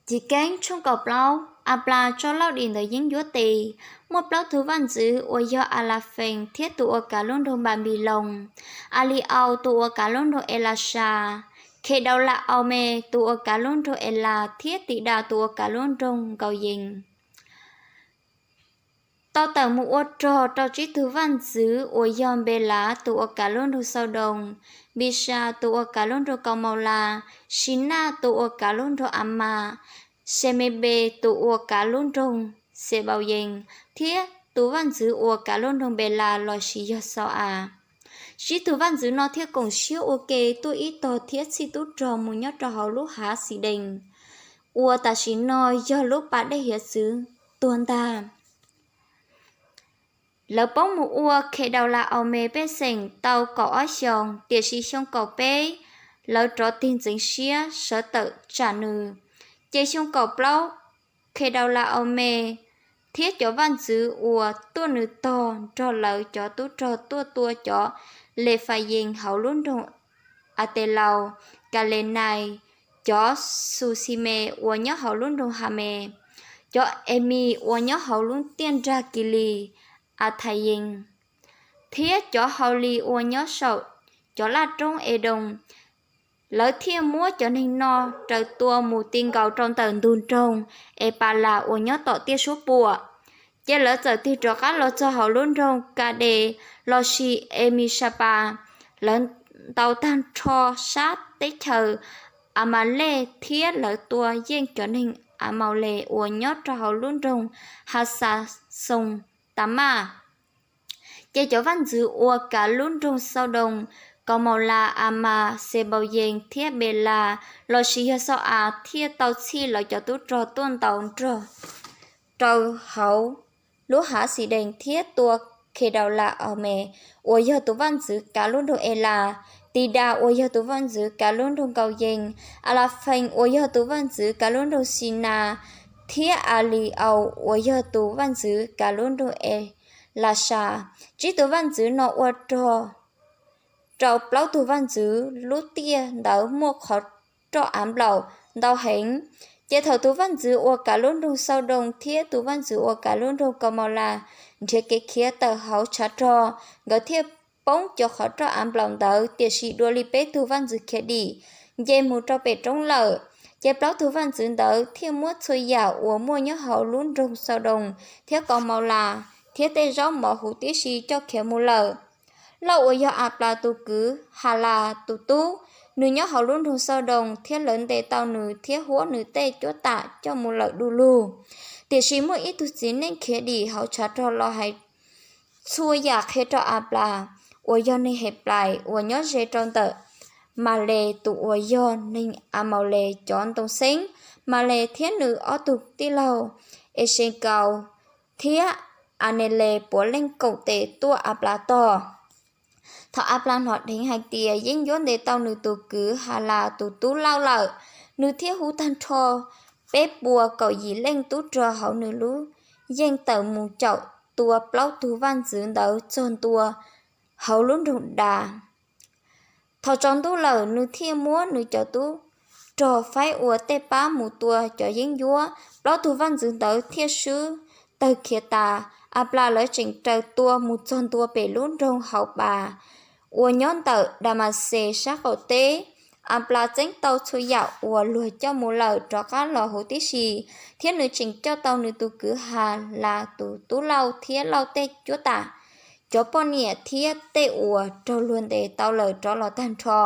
Chiv Keeb tshooj kaum plaub. Anplas tso Lauj Dim ntawm yeeb ncuab tes. Muaj plaub tug vaj ntxwv uas yog Alafees thiab tus uas kav lub nroog Npanpiloos, Alilauj tus uas kav lub nroog Elasas, Khedaulaumes tus uas kav lub nroog Elas thiab Tidas tus uas kav lub nroog Nkauyees. Tau tawm mus ua rog rau tsib tug vaj ntxwv uas yog Npelas tus uas kav lub nroog Xaudoos, Npishas tus uas kav lub nroog Kaumaulas, Sinaj tus uas kav lub nroog Amas, Semenpes tus uas kav lub nroog Xenpauyees, thiab tus vaj ntxwv uas kav lub nroog Npelas lossis yog Xau-as. Tsib tug vaj ntxwv no thiaj koom siab ua ke tuaj ib tog thiab txhij tub rog mus nyob rau hauv lub hav Xidees, uas tam sim no yog lub pas dej hiav txwv tuag ntag. Lawv poob mus ua Khedaulaumes pej xeem tau kaum ob xyoos, tiam sis xyoo kaum peb lawv rov tig ntxeev siab sawv tawm tsam nws. Ces xyoo kaum plaub Khedaulaumes thiab cov vaj ntxwv uas tuaj nws tog nrog lawv cov tub rog tuaj tua cov Lefayees hauv lub nroog Atelaus, Kalenais, cov Xuximes uas nyob hauv lub nroog Hames, cov Emis uas nyob hauv lub tiaj nrag Kilis, Athayees, thiab cov Haulis uas nyob saum cov laj roob Edoos. Lawv thiaj muab cov neeg no raws tua mus ti nkaus rau ntawm ntug nroog Epalas uas nyob tom tiaj suab puam. Ces lawv txawm tig rov qab los txog hauv lub nroog Kades lossis Emisapas. Lawv ntaus tag nrho sab teb chaws Amalej thiab lawv tua yeej cov neeg Amaules uas nyob rau hauv lub nroog Haxaxoos-tamaj. Ces cov vaj ntxwv uas kav lub nroog Xaudoos, Kaumaulas, Amas, Xenpauyees thiab Npelas lossis yog Xau-as thiaj tau txhij lawv cov tub rog tuaj ntaus nrog rau hauv lub hav Xidees thiab tua Khedaulaumes uas yog tus vaj ntxwv kav lub nroog Elas, Tidas uas yog tus vaj ntxwv kav lub nroog Nkauyees, Alafees uas yog tus vaj ntxwv kav lub nroog Sinas, thiab Aliaus uas yog tus vaj ntxwv kav lub nroog Elasas. Tsib tug vaj ntxwv no ua rog rau plaub tug vaj ntxwv lub tiaj ntawd muaj qhov roj av nplaum ntau heev. Ces thaum tus vaj ntxwv uas kav lub nroog Xaudoos thiab tus vaj ntxwv uas kav lub nroog Kaumaulas nrhiav kev khiav tawm hauv tshav rog, nkawd thiaj poob cov qhov roj av nplaum ntawd, tiam sis dua li peb tug vaj ntxwv khiav dim nce mus rau pem roob lawm. Ces plaub tug vaj ntxwv ntawd thiaj muab txhua yam uas muaj nyob hauv lub nroog Xaudoos thiab Kaumaulas thiab tej zaub mov huv tib si coj khiav mus lawm. Lauj uas yog Anplas tus kwv Halas tus tub, nws nyob hauv lub nroog Xaudoos, thiab lawv ntes tau nws thiab huab nws tej cuab tam coj mus lawm du lug. Tiam sis muaj ib tug txiv neej khiav dim hauv tshav rog los hais txhua yam qhia rau Anplas uas yog neeg Henplais uas nyob ze rau ntawm Males tus uas yog neeg Amaules cov ntoo xeeb. Males thiab nws ob tug tij laug Esenkaus thiab Aneles puav leej koom tes tuaj Anplas tog. Thaum Anplas hnov dheev hais tias yeeb ncuab ntes tau nws tus kwv Halas tus tub Lauj lawm, nws thiaj hu tag nrho peb puas kaum yim leej tub rog hauv nws lub yeej tawm mus caum tua plaub tug vaj ntxwv ntawd txog ntua hauv lub nroog Das. Thaum tsaus ntuj lawm, nws thiaj muab nws cov tub rog faib ua tej pab mus tua cov yeeb ncuab. Plaub tug vaj ntxwv ntawd thiaj swb tawg khiav tas. Anplas lawv tseem raws tua mus txog ntua pem lub nroog Haupas uas nyob ntawm Damaxes sab qaum teb. Anplas txeeb tau txhua yam uas luag coj mus lawm rov qab los huv tib si, thiab nws tseem coj tau nws tus kwv Halas tus tub Lauj thiab Lauj tej cuab tam, cov poj niam thiab tej uas raug luag ntes tau lawm rov los tag nrho.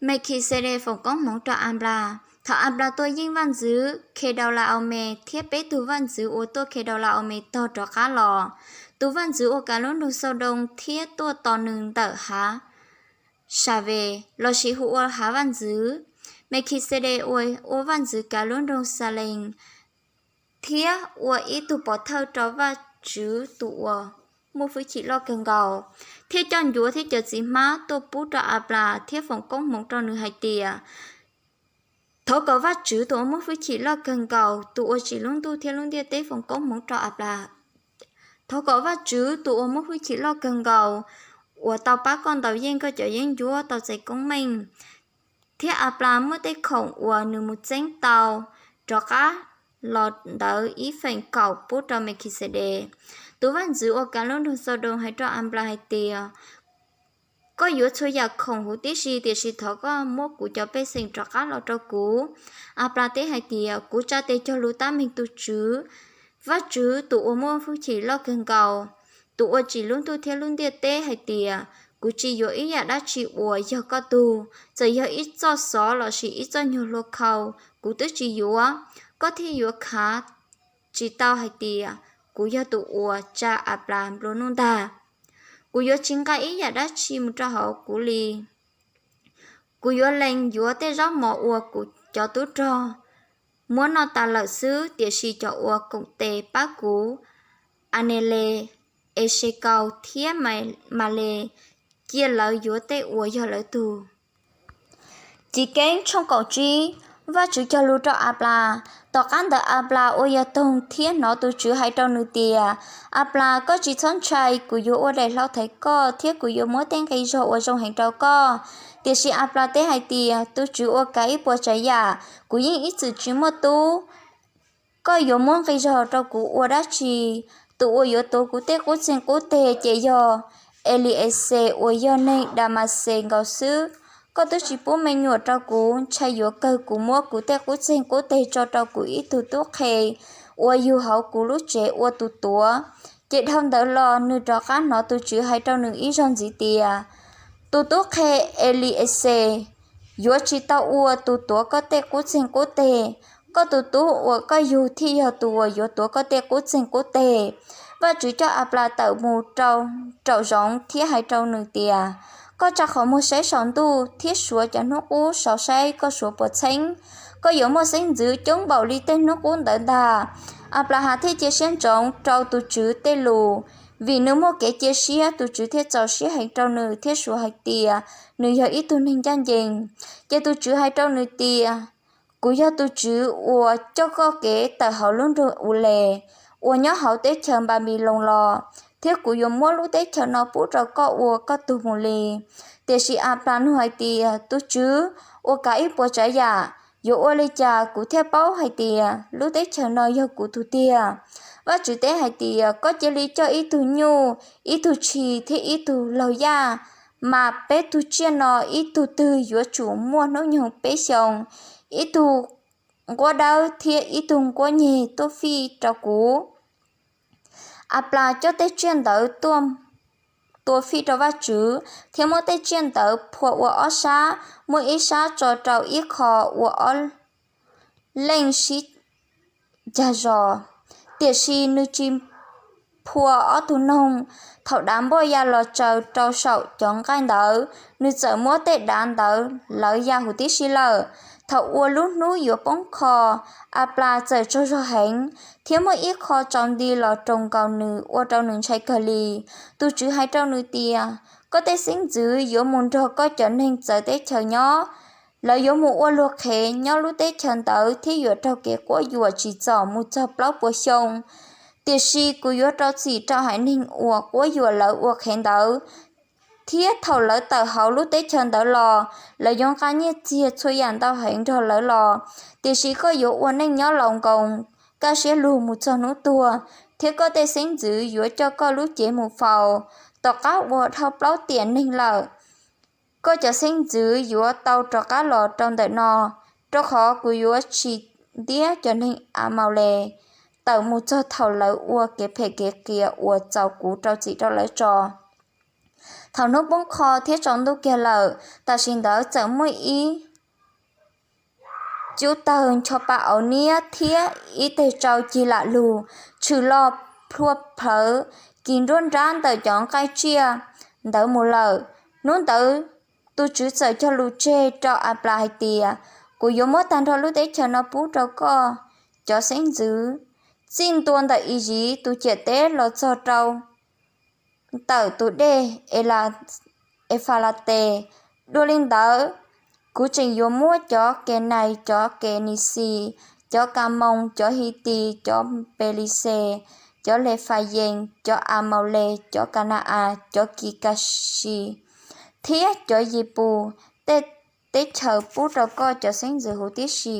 Mekixedes foom koob hmoov rau Anplas. Thaum Anplas tua yeej vaj ntxwv Khedaulaumes thiab peb tug vaj ntxwv uas tuaj Khedaulaumes tog rov qab los, tus vaj ntxwv uas kav lub nroog Xaudoos thiab tuaj tos nws ntawm hav Saves lossis hu ua hav vaj ntxwv. Mekixedes uas ua vaj ntxwv kav lub nroog Xalees thiab ua ib tug pov thawj rau Vajtswv tus uas muaj hwj chim loj kawg nkaus, thiaj coj ncuav thiab cov txiv hmab tuaj pub rau Anplas thiab foom koob hmoov rau nws hais tias, Thov kom Vajtswv tus uas muaj hwj chim loj kawg nkaus, tus uas tsim lub ntuj thiab lub ntiaj teb foom koob hmoov rau Anplas. Thov kom Vajtswv tus uas muaj hwj chim loj kawg nkaus, uas tau pab koj ntaus yeej koj cov yeeb ncuab tau txais koob meej, thiab Anplas muab tej khoom uas nws mus txeeb tau rov qab los ntawd ib feem kaum pub rau Mekhixedes. Tus vaj ntxwv uas kav lub nroog Xaudoos hais rau Anplas hais tias, koj yuav txhua yam khoom huv tib si, tiam sis thov koj muab kuv cov pej xeem rov qab los rau kuv. Anplas teb hais tias, kuv tsa tes cog lus tab meeg tus Tswv, Vajtswv tus uas muaj hwj chim loj kawg nkaus, tus uas tsim lub ntuj thiab lub ntiaj teb hais tias, kuv tsis yuav ib yam dab tsi uas yog koj tug, txawm yog ib txoj xov lossis ib txoj nyuag hlua khau, kuv twb tsis yuav. Koj thiaj yuav khav tsis tau hais tias kuv yog tus uas tsa Anplas nplua nuj ntag. Kuv yuav tsis nqa ib yam dab tsi mus rau hauv kuv li. Kuv yuav lees yuav tej zaub mov uas kuv cov tub rog muab noj tas lawm xwb, tiam sis cov uas koom tes pab kuv, Aneles, Exekaus thiab Males, cia lawv yuav tej uas yog lawv tug. Chivkeeb tshooj kaum tsib. Vajtswv cog lus rau Anplas. Tom qab ntawd Anplas ua yog toog thiab hnov tus Tswv hais rau nws tias, Anplas, koj tsis txhob ntshai, kuv yuav ua daim hlau thaiv koj thiab kuv yuav muab tej nqi zog uas zoo heev rau koj. Tiam sis Anplas teb hais tias, Tus Tswv uas kav ib puas tsav yam, kuv yeej ib txwm tsis muaj tub. Koj yuav muab nqi zog rau kuv ua dab tsi? Tus uas yuav tuav kuv tej qub txeeg qub teg ces yog Elixes uas yog neeg Damaxes nkaus xwb. Koj twb tsis pub me nyuam rau kuv, ntshai yuav kawg kuv muab kuv tej qub txeeg qub teg tso rau kuv ib tug tub qhe uas yug hauv kuv lub tsev ua tus tuav. Ces dhau ntawd los nws rov qab hnov tus Tswv hais rau nws ib zaug ntxiv tias, Tus tub qhe Elixes yuav tsis tau ua tus tuav koj tej qub txeeg qub teg. Koj tus tub uas koj yug thiaj yog tus uas yuav tuav koj tej qub txeeg qub teg. Vajtswv coj Anplas tawm mus rau raum zoov thiab hais rau nws tias, Koj tsa qhov muag saib saum ntuj thiab suav cov hnub qub saud saib koj suav puas txheeb. Koj yuav muaj xeeb ntxwv coob npaum li tej hnub qub ntawd ntag. Anplahas thiaj cia siab ntsoov rau tus Tswv tej lus, vim nws muaj kev cia siab, tus Tswv thiaj txaus siab heev rau nws thiab suav hais tias nws yog ib tug neeg ncaj ncees. Ces tus Tswv hais rau nws tias, Kuv yog tus Tswv uas coj koj kev tawm hauv lub nroog Ules uas nyob hauv teb chaws Npanpiloos los, thiab kuv yuav muab lub teb chaws no pub rau koj ua koj tug mus li. Tiam sis Anplas nug hais tias, Tus Tswv uas kav ib puas tsav yam, yuav ua li cas kuv thiaj paub hais tias lub teb chaws no yog kuv tug tiag? Vajtswv teb hais tias, Koj cia li coj ib tug nyuj, ib tug tshis thiab ib tug laug yaj, mas peb tug tsiaj no ib tug twg yuav tsum muaj hnub nyoog peb xyoos, ib tug nquab dawb thiab ib tug nquab nyeg tuaj fij rau kuv. Anplas coj tej tsiaj ntawd tua fij rau Vajtswv thiab muab tej tsiaj ntawd phua ua ob sab, muab ib sab tso rau ib qho ua ob leej sib cag zos. Tiam sis nws tsis phua ob tug noog. Thaum dav npoj ya los tsaws rau saum cov nqaij ntawd, nws txawm muab tej dav ntawd lawv ya huv tib si lawm. Thaum uas lub hnub yuav poob qho, Anplas txawm tsaug zog heev, thiab muaj ib qho tsaus nti los roos nkaus nws ua rau nws ntshai kawg li. Tus Tswv hais rau nws tias, Koj tej xeeb ntxwv yuav mus nrog koj cov neeg txawv teb chaws nyob. Lawv yuav mus ua luag qhev nyob lub teb chaws ntawd thiab yuav raug kev quab yuam tsim txom mus txog plaub puas xyoo. Tiam sis kuv yuav rau txim rau haiv neeg uas quab yuam lawv ua qhev ntawd, thiab thaum lawv tawm hauv lub teb chaws ntawd los, lawv yuav nqa nyiaj txiag txhua yam ntau heev nrog lawv los. Tiam sis koj yuav ua neej nyob laus nkoos, kaj siab lug mus txog hnub tuag, thiab koj tej xeeb ntxwv yuav coj koj lub cev mus faus. Tom qab uas dhau plaub tiam neeg lawm, koj cov xeeb ntxwv yuav tau rov qab los rau ntawm no, rau qhov kuv yuav tsis ntiab cov neeg Amaules tawm mus txog thaum lawv ua kev phem kev qias uas txaus kuv rau txim rau lawv tso. Thaum hnub poob qho thiab tsaus ntuj kiag lawm, tam sim ntawd txawm muaj ib cub tawg ncho pa auv niab thiab ib teg tsau cig lam lug tshwm los plhuav plhawv kis nruab nrab ntawm cov nqaij tsiaj ntawd mus lawm. Hnub ntawd tus Tswv txawm cog lus tseg rau Anplas hais tias, Kuv yuav muab tag nrho lub teb chaws no pub rau koj cov xeeb ntxwv, txij ntua ntawm Iziv tus ciam teb los txog rau ntawm tus dej Efalates. Dua li ntawd, kuv tseem yuav muab cov Kenais, cov Kenixis, cov Kamoos, cov Hitis, cov Pelixes, cov Lefayees, cov Amaules, cov Kana-as, cov Kikasis, thiab cov Yipus tej teb chaws pub rau koj cov xeeb ntxwv huv tib si.